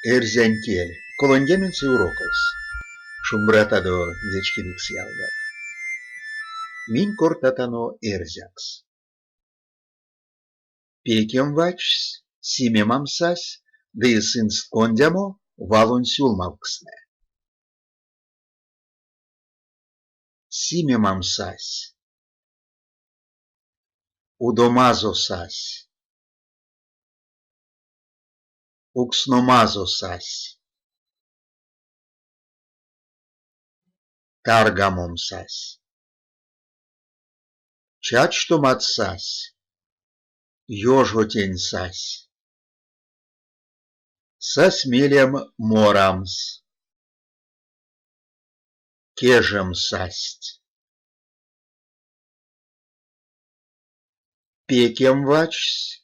Эрзянь кель. 30-це урокось. Шумбратадо, вечкевикс ялгат! Минь кортатано эрзякс. Пекем вачсь, симемам сась ды сынст кондямо валонь сюлмавкстнэ. Симемам сась. Удомазо сась. Уксномазо сась. Таргамом сась. Чачтомат сась. Ёжо тень сась. Сась мелем морамс. Кежем састь. Пекем вачсь.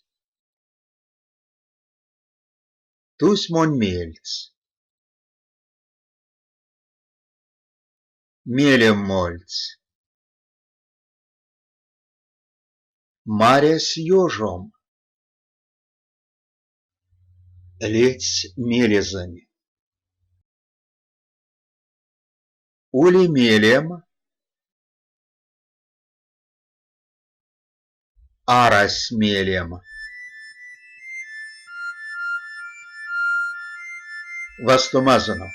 Тусь монь мельц. Мелем мольць. Марясь ёжом. Ледсь мелезэнь. Ули мелем. Арась мелем. Вастомазонок!